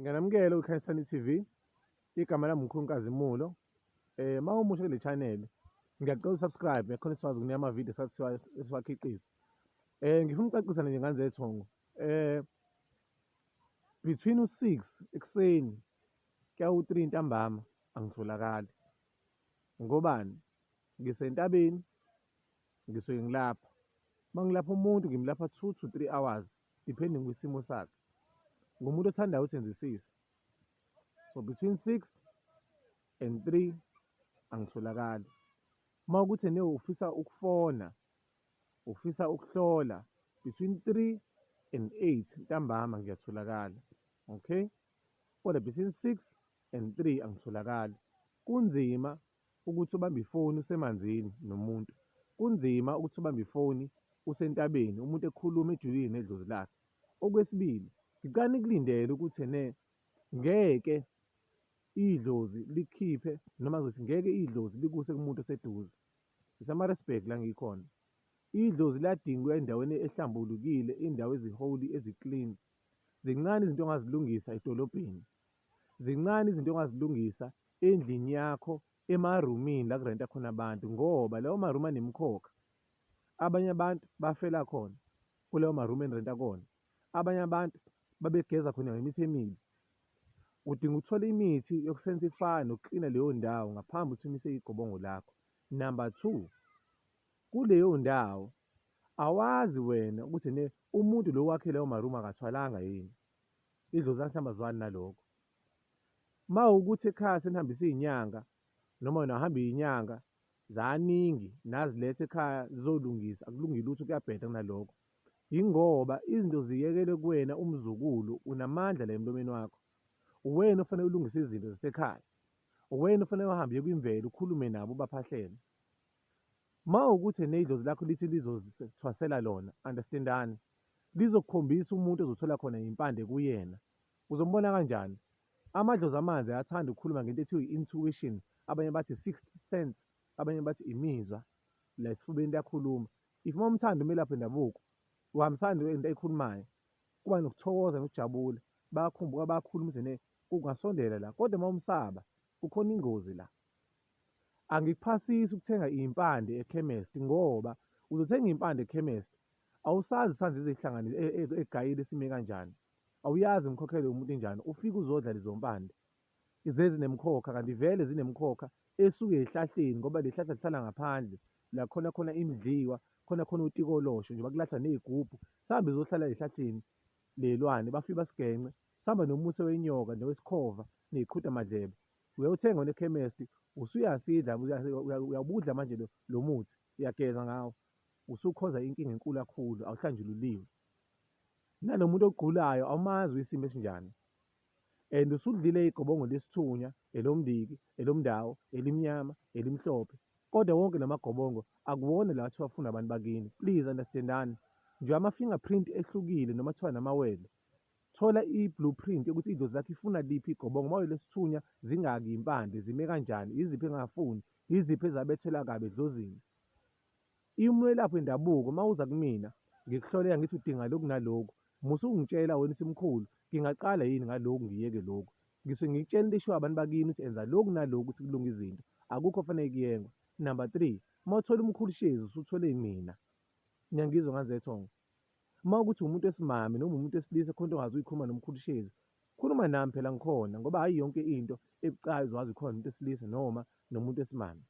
Ngiyanamukela kwiKhanyisani TV. Igama lami uMkhulu Nkazimulo. Uma umusha kule channel, ngiyacela usubscribe khona sikwazi ukunika ama-video esiwakhiqiza. Ngifuna ukucacisa nje ngane zethongo. Between u-6 ekuseni kuya u-3 ntambama angitholakali. Ngobani? Ngisentabeni, ngisuke ngilapha. Uma ngilapha umuntu ngimlapha 2 to 3 hours depending kwisimo sakhe. Ngumuntu othandayo ukuthi enzisise. So between 6 and 3 angitholakali. Uma ukuthi ne ufisa ukufona, ufisa ukuhlola between 3 and 8 ntambama ngiyatholakala. Okay? Kodwa between 6 and 3 angitholakali. Kunzima ukuthi ubambe ifoni usemanzini nomuntu. Kunzima ukuthi ubambe ifoni usentabeni umuntu ekhuluma ejulile nedlozi lakhe. Okwesibili, ngicela nikulindele ukuthi ene ngeke idlozi likhiphe noma ngizothi ngeke idlozi likuse kumuntu oseduze. IseMaritzburg la ngikhona. Idlozi liyadinga ukuya endaweni ehlambulukile, indawo ezi-holy, ezi-clean. Zincane izinto ongazilungisa edolobheni. Zincane izinto ongazilungisa endlini yakho emarumini la kurenta khona abantu ngoba lawo marumu anemikhokha. Abanye abantu bafela khona kulawo marumu enirenta kuwona. Abanye abantu babegeza khona ngemithi emibi. Udinga ukuthola imithi yokusanctify nokuklina leyo ndawo ngaphambi ukuthi umise igobongo lakho. Number two, kuleyo ndawo awazi wena ukuthi ne umuntu lo wakhe lawo marumu akathwalanga yini. Idlozi lakho mhlawumbe azwani nalokho. Uma ukuthi ekhaya senihambise iy'nyanga noma wena wahamba iy'nyanga zaningi naziletha ekhaya zizolungisa akulungile lutho kuyabheda kunalokho. Yingoba izinto ziyekele kuwena umzukulu unamandla la emlomeni wakho. Uwena ofanele ulungise izinto zasekhaya. Uwena ofanele uhambe uye kwimvelo ukhulume nabo ubaphahlele. Uma ukuthi nedlozi lakho lithi lizozithwasela lona, understandani. Lizokukhombisa umuntu ozothola khona impande kuyena. Uzombona kanjani? Amadlozi amanzi ayathanda ukukhuluma ngento ethiwa i-intuition, abanye bathi sixth sense, abanye bathi imizwa la esifubeni liyakhuluma. If uma umthanda umelaphi wendabuko, uhambisana nento ayikhulumayo, kuba nokuthokoza nokujabula, bayakhumbuka bayakhuluma ukuthi ne kungasondela la, kodwa uma umsaba kukhona ingozi la. Angikuphasisi ukuthenga iy'mpande ekhemesti ngoba uzothenga iy'mpande ekhemesti awusazi isandla ezihlanganise egayile sime kanjani. Awuyazi imikhokhelo yomuntu injani, ufike uzodla lezo mpande zezinemkhokha kanti vele zinemkhokha esuke ezihlahleni ngoba lezihlahla zihlala ngaphandle la khona khona imidliwa khona khona utikoloshe nje bakulahlwa nezigubhu sihambe ziyohlala ezihlahleni lelwane bafike basigence sihamba nomuse wenyoka nowesikhova neziqhudamadlebe uyawuthenga wena ekhemesti usuyasidla uyabudla manje lo muthi uyageza ngawo usukhoza inkinga enkulu kakhulu awuhlanjululiwe. Nalo muntu ogulayo awumazi uyisimo esinjani and usudlile igobongo lesithunya, elomndiki, elomndawo, elimnyama, elimhlophe kodwa wonke lamagobongo akuwona la athiwa afuna abantu bakini. Please understandani nje ama-fingerprint ehlukile noma kuthiwa namawele. Thola i-blueprint yokuthi idlozi lakho ifuna liphi igobongo, uma uyelesithunya zingaki iy'mpande, zime kanjani, yiziphi engafuni, yiziphi ezabethelwa kabi edlozini. Umelaphi wendabuko uma uza kumina ngikuhlolela ngithi udinga lokhu naloku, musa ukungitshela wena uthi mkhulu ngingaqala yini ngalokhu ngiyeke lokhu. Ngisuke ngikutshela into eshiwo abantu bakini ukuthi enza lokhu naloku ukuthi kulunge izinto. Akukho ofanele kuyengwe. Number three, uma uthola umkhulu Shezi usuthole mina. Niyangizwa ngane zethongo? Uma ukuthi umuntu wesimame noma umuntu wesilisa khona into ongazi uyikhuluma nomkhulu Shezi, khuluma nami phela ngikhona ngoba hhayi yonke into ebucayi uzwazi ikhona nomuntu wesilisa noma nomuntu wesimame.